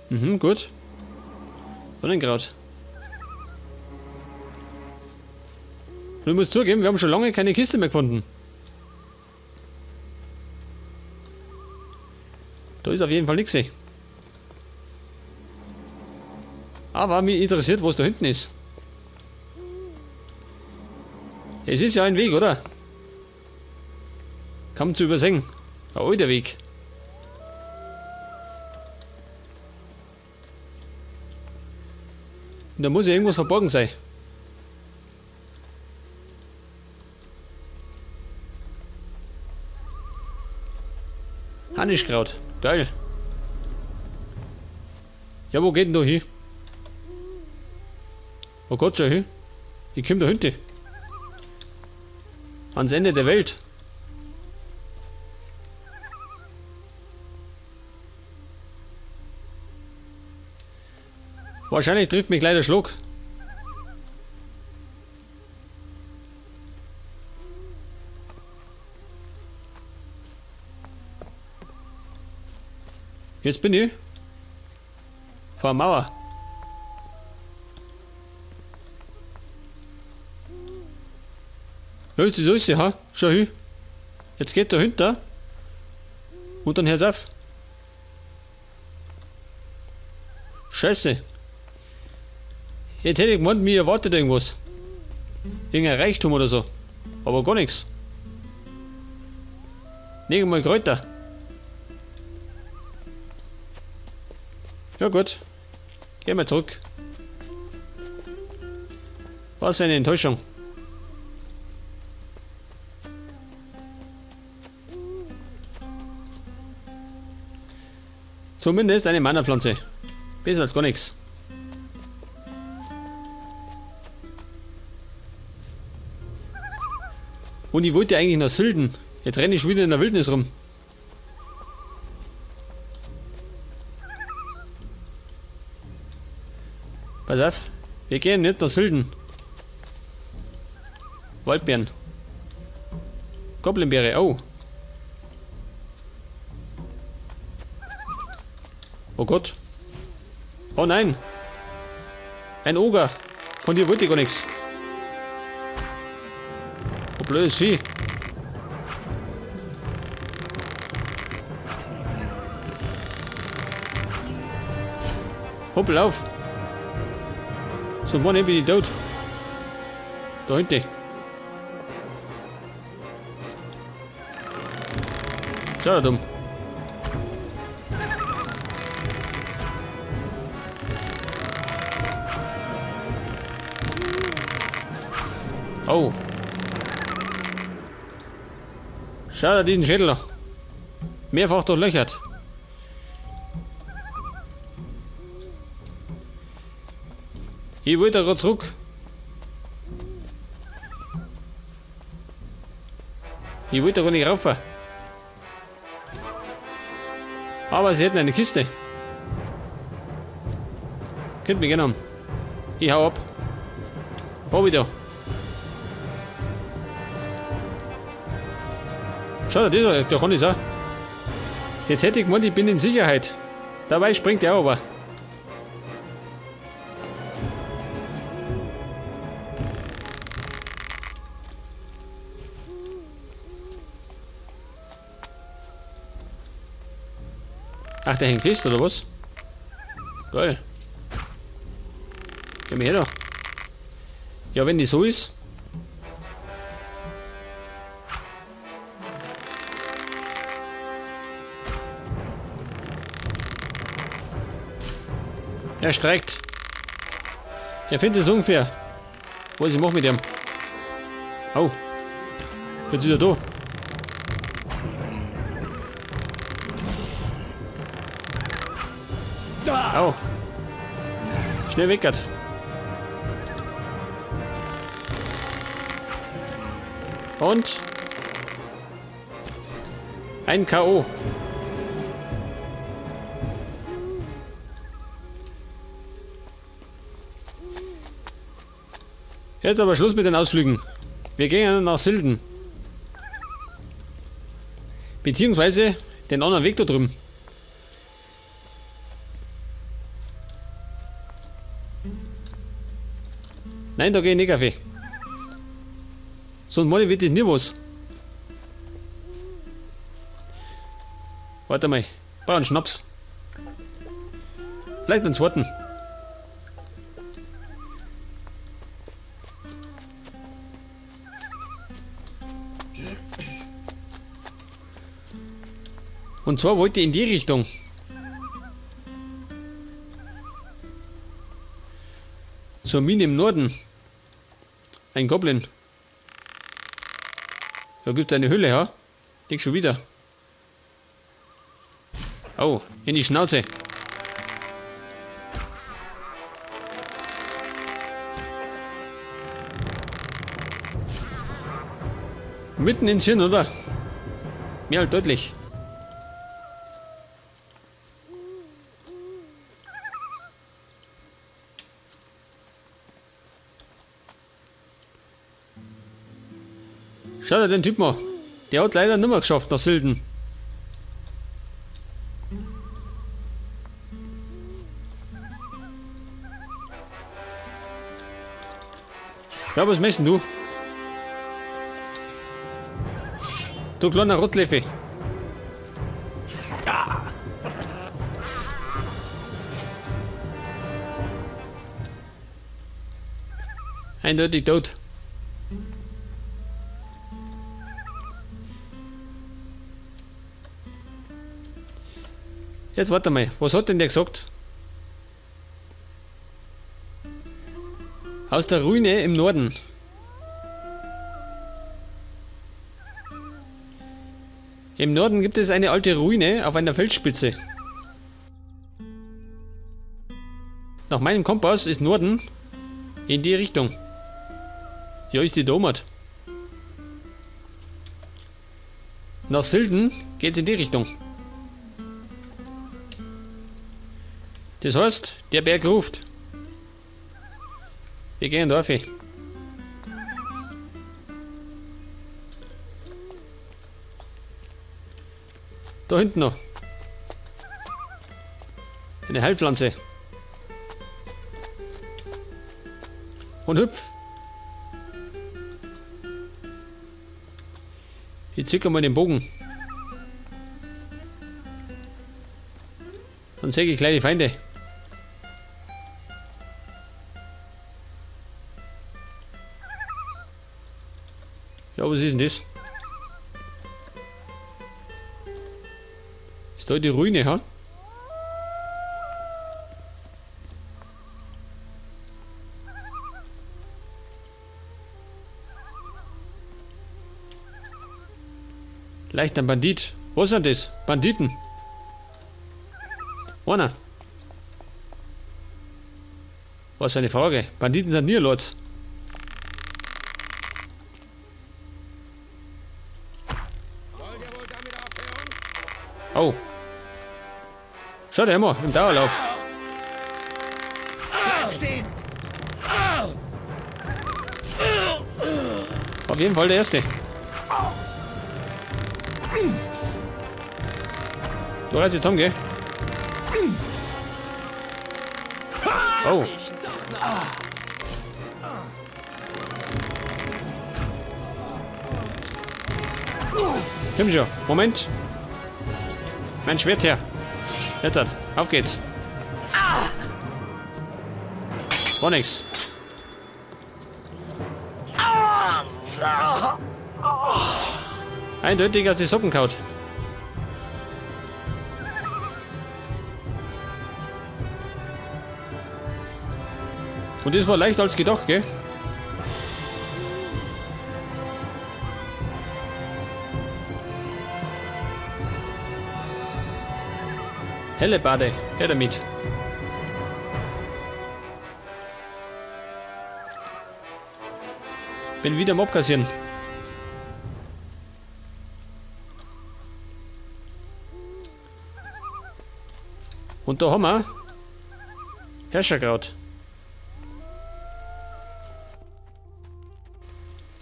Mhm, gut. Sonnenkraut. Und ich muss zugeben, wir haben schon lange keine Kiste mehr gefunden. Da ist auf jeden Fall nichts. Aber mich interessiert, was da hinten ist. Es ist ja ein Weg, oder? Kaum zu übersehen. Ein alter Weg. Und da muss ja irgendwas verborgen sein. Harnischkraut. Geil. Ja, wo geht denn da hin? Oh Gott, schau hin. Ich komm da hinten. Ans Ende der Welt. Wahrscheinlich trifft mich leider Schluck. Jetzt bin ich vor der Mauer. Ja, jetzt ist alles, ha? Schau hin. Jetzt geht da hinter. Und dann hört's auf. Scheiße. Jetzt hätte ich gemeint, mir erwartet irgendwas. Irgendein Reichtum oder so. Aber gar nichts. Nicht einmal Kräuter. Ja gut. Gehen wir zurück. Was für eine Enttäuschung. Zumindest eine Mana-Pflanze. Besser als gar nichts. Und ich wollte eigentlich nach Silden. Jetzt renne ich schon wieder in der Wildnis rum. Pass auf, wir gehen nicht nach Silden. Waldbeeren. Goblinbeere, oh. Oh Gott. Oh nein. Ein Oger. Von dir wollte ich gar nichts. Oh, blödes Vieh. Hoppel auf. So, Mann, ich bin ich tot. Da hinten. Schau da dumm. Oh. Schau dir diesen Schädel an. Mehrfach durchlöchert. Ich wollte da grad zurück. Ich wollte da gar nicht rauf. Aber sie hätten eine Kiste. Könnt mich gerne haben. Ich hau ab. Hau wieder. Schau dir, der kann das auch. Jetzt hätte ich gemeint, ich bin in Sicherheit. Dabei springt er aber. Ach, der hängt fest, oder was? Geil. Geh mir her da. Ja, wenn die so ist. Er streckt. Er findet es unfair. Was ich mach mit ihm? Oh. Jetzt ist er da. Au. Schnell weg, grad. Und ein K O. Jetzt aber Schluss mit den Ausflügen. Wir gehen nach Silden. Beziehungsweise den anderen Weg da drüben. Nein, da geh ich nicht auf. Sonst meine ich, wird das nie was. Warte mal. Brauch einen Schnaps. Vielleicht einen zweiten. Und zwar wollte ich in die Richtung. Zur Mine im Norden. Ein Goblin. Da gibt's eine Höhle, ja? Denk schon wieder. Oh, in die Schnauze. Mitten ins Hirn, oder? Mehr als deutlich. Schau dir den Typ mal. Der hat leider nimmer geschafft nach Silden. Ja, was möchtest du? Du kleiner Rotzleffe. Ja. Eindeutig tot. Jetzt warte mal, was hat denn der gesagt? Aus der Ruine im Norden. Im Norden gibt es eine alte Ruine auf einer Felsspitze. Nach meinem Kompass ist Norden in die Richtung. Ja, ist die Domat. Nach Silden geht's in die Richtung. Das heißt, der Berg ruft. Wir gehen da auf. Da hinten noch. Eine Heilpflanze. Und hüpf. Ich zieh mal den Bogen. Dann sehe ich kleine Feinde. Ja, was ist denn das? Ist da die Ruine, ha? Leicht ein Bandit. Was sind das? Banditen. Einer. Was für eine Frage. Banditen sind nie Lords. Oh. Schau dir immer im Dauerlauf. Auf jeden Fall der erste. Du reißt jetzt um, gell? Oh. Komm schon. Moment. Mein Schwert her. Jetzt, auf geht's. War nix. Eindeutig aus die Socken kaut. Und das war leichter als gedacht, gell? Hellebarde, her damit. Bin wieder am Abkassieren. Und da haben wir Herrscherkraut.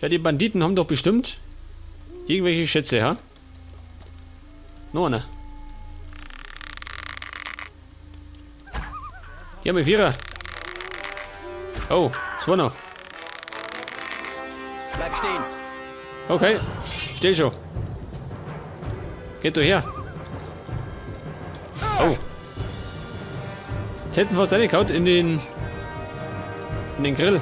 Ja, die Banditen haben doch bestimmt irgendwelche Schätze, ha? Noch einer. Hier haben wir Vierer. Oh, zwei noch. Bleib stehen. Okay, steh schon. Geht doch her. Oh. Jetzt hätten fast reingehauen in den Grill.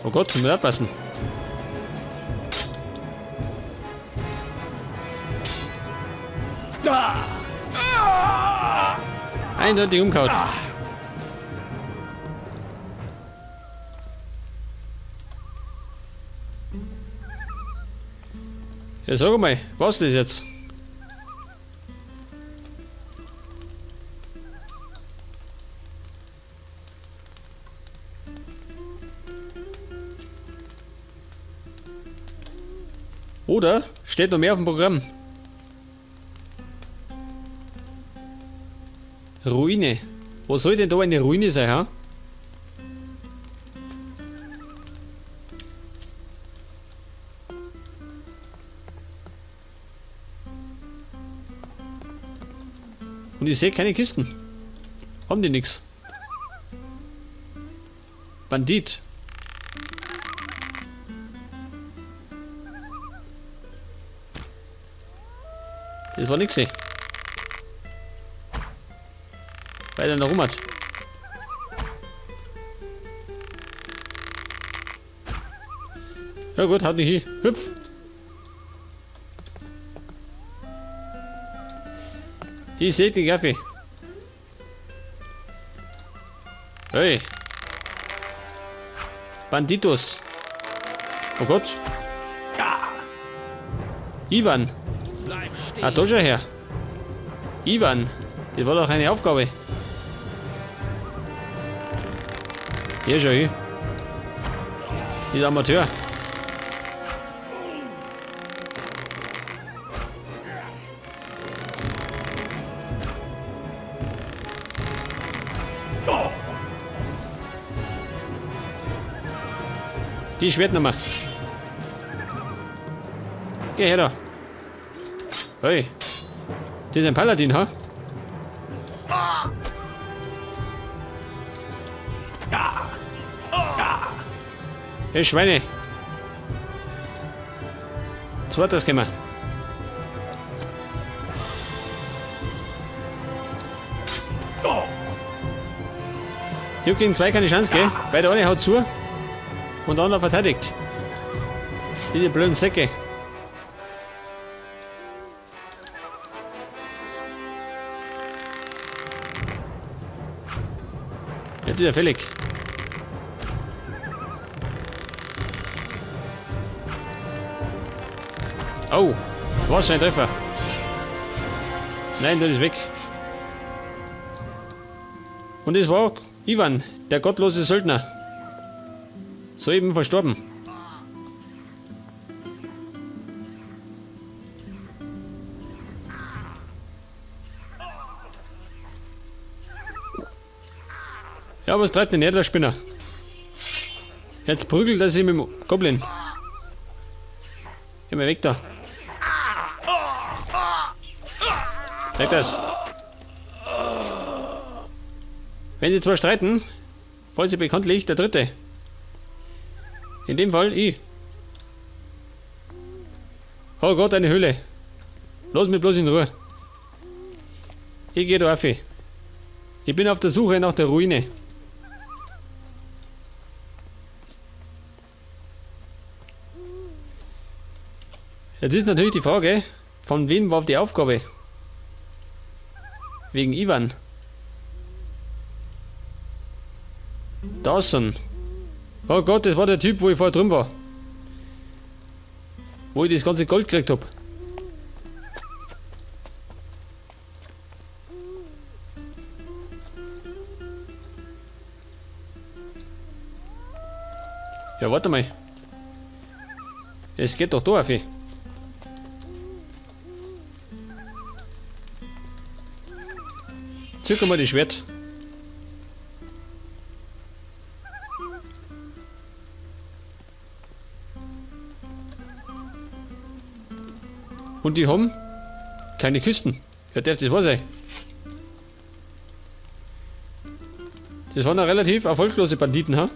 Oh Gott, muss aufpassen. Eindeutig umgehauen. Ja, sag mal, was ist das jetzt? Oder steht noch mehr auf dem Programm? Ruine. Wo soll denn da eine Ruine sein, ha? Und ich sehe keine Kisten. Haben die nix. Bandit. Das war nix, ey. Weil er noch rum hat. Ja gut, haut nicht hin. Hüpf! Ich seh den Kaffee. Hey. Banditos. Oh Gott. Ivan. Ah, da schon her. Ivan. Das war doch eine Aufgabe. Hier schon hin. Dieser Amateur. Die Schwertnummer. Geh her da. Hey. Das ist ein Paladin, ha? Hey Schweine. Zweites gehen wir. Ich hab gegen zwei keine Chance, gell? Weil der eine haut zu und der andere verteidigt. Diese blöden Säcke. Jetzt ist er fällig. Oh, was für ein Treffer. Nein, der ist weg. Und es war Ivan, der gottlose Söldner. Soeben verstorben. Ja, was treibt denn her, der Spinner? Jetzt prügelt er sich mit dem Goblin. Geh mal weg da. Weg das. Wenn sie zwar streiten, freut sich bekanntlich der Dritte. In dem Fall ich. Oh Gott, eine Höhle. Lass mich bloß in Ruhe. Ich geh da auf. Ich bin auf der Suche nach der Ruine. Jetzt ist natürlich die Frage, von wem war die Aufgabe? Wegen Ivan. Dawson. Oh Gott, das war der Typ, wo ich vorher drin war. Wo ich das ganze Gold gekriegt hab. Ja, warte mal. Es geht doch da auf. Zück mal das Schwert. Und die haben keine Kisten. Ja, darf das wahr sein? Das waren ja relativ erfolglose Banditen, ha?